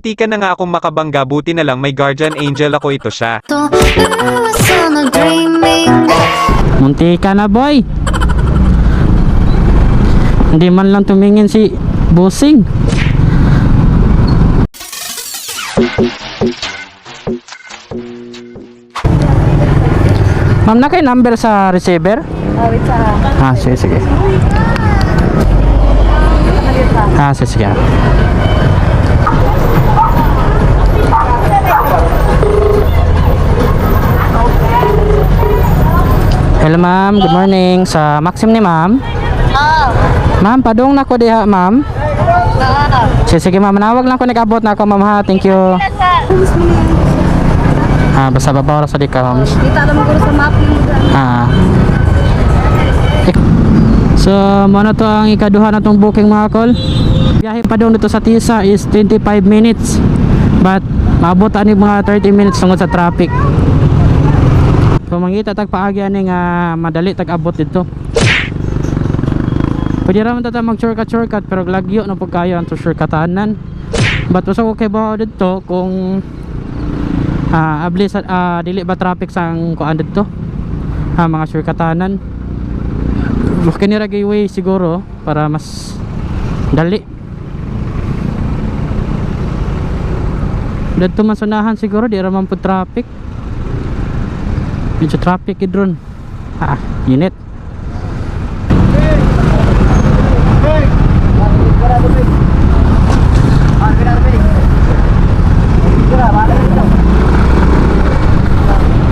Muntikan na nga akong makabangga, buti na lang may guardian angel ako, ito siya. Munti ka na, boy. Hindi man lang tumingin si Busing. Ma'am, na kay number sa receiver? Ah, wait sa. Ah, sige, sige. Ah, sige, sige. Hello ma'am, good morning. Sa Maxim ni ma'am. Ah. Ma'am, padung na ko diha, ma'am. Sige, sige ma'am, manawag lang ko nag-abot na ako, ma'am ha. Thank you. Ah, basta babaw ra sa di ka, ma'am. Dito alam mo sa map yung Ah. So, muna to ang ikaduha na tong booking, mga kol. Biyahe pa doon dito sa Tisa is 25 minutes. But maabot ani mga 30 minutes tungod sa traffic. Kung mangita tag paagi ani nga madali tag abot dito. Pwede ra man ta mag shortcut shortcut pero lagyo na pud kayo ang to shortcutanan. But usa ko kay bawo dito kung abli sa dili ba traffic sang kuan dito, mga shortcutanan. Kini ra way siguro para mas dali. Dito man sunahan siguro di ra man pud traffic. Medyo traffic gid ron. Ah, init.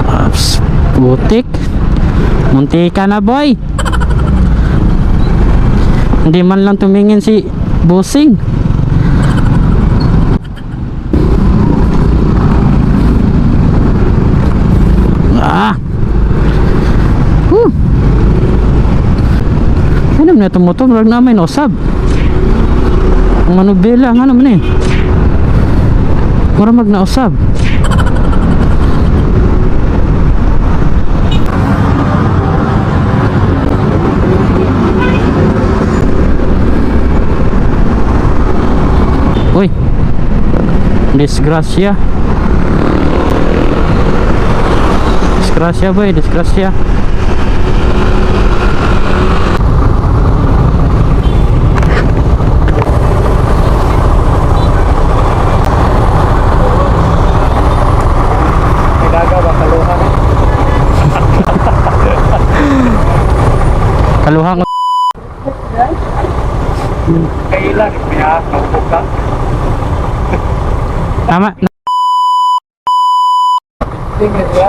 Ops, putik. Muntika na, boy. Hindi man lang tumingin si Busing. Ah. Whew. Ano man itong motor? Murag na may nausab. Ang manubela, ano man eh. Murag mag nausab. Uy. Disgrasya. Disgrasya, boy, disgrasya. Nagaga ba kaluha? Kaluha ko. Kailan niya naupo ka? Tama. Tingnan niya.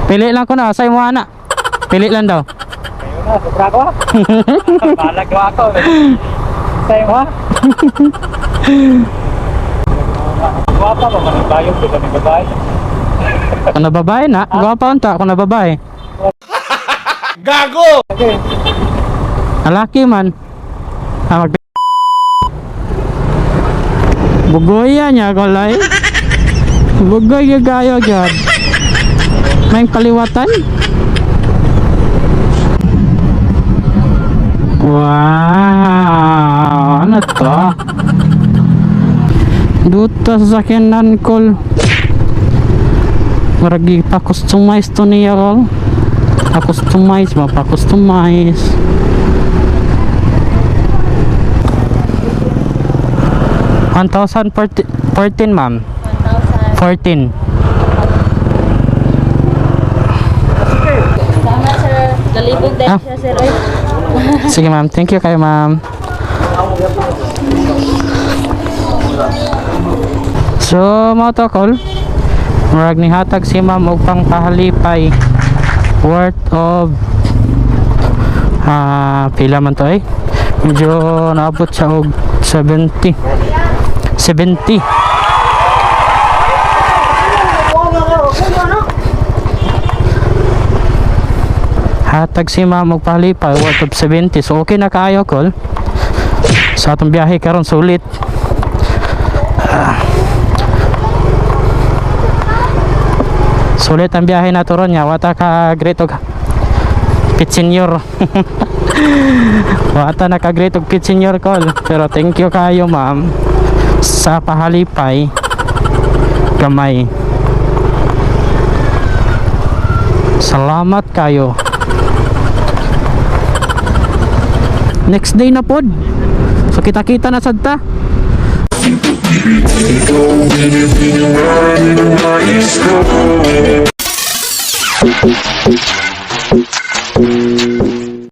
Pili lang ko na, sa imo ana. Pili lang daw. Ayun na, sobra ko ah. Balag ko ako. Sa'yo ha? Guwapa ba man ang bayong ko ng babae? Kung nababae na, gwapa unta kung nababae. Gago! Okay. Lalaki man. Ah, mag Bugoya niya kulay. Bugoy yung gayo gyud. May kaliwatan. Wow, ano to? Duta sa sakyanan kol. Maragi pa customize to niya kol. Pa-customize ba? Pa-customize. 1,014, ma'am. 1,000. 14. Salamat, sir. Galibog dahil Ah. siya, sir. Oy. Sige ma'am, thank you kayo ma'am. So, mga tokol, murag ni hatag si ma'am og pangpahalipay worth of pila man to eh. Medyo naabot siya og 70. 70. Hatag si ma'am og pahalipay worth of 70. So okay na kaayo kol. Sa atong biyahe karon sulit. Sulit ang biyahe na ron niya. Wata ka great og pit senior. Wata naka-greet og kit senior call. Pero thank you kayo, ma'am, sa pahalipay gamay. Salamat kayo. Next day na pod. So kita-kita na sad ta.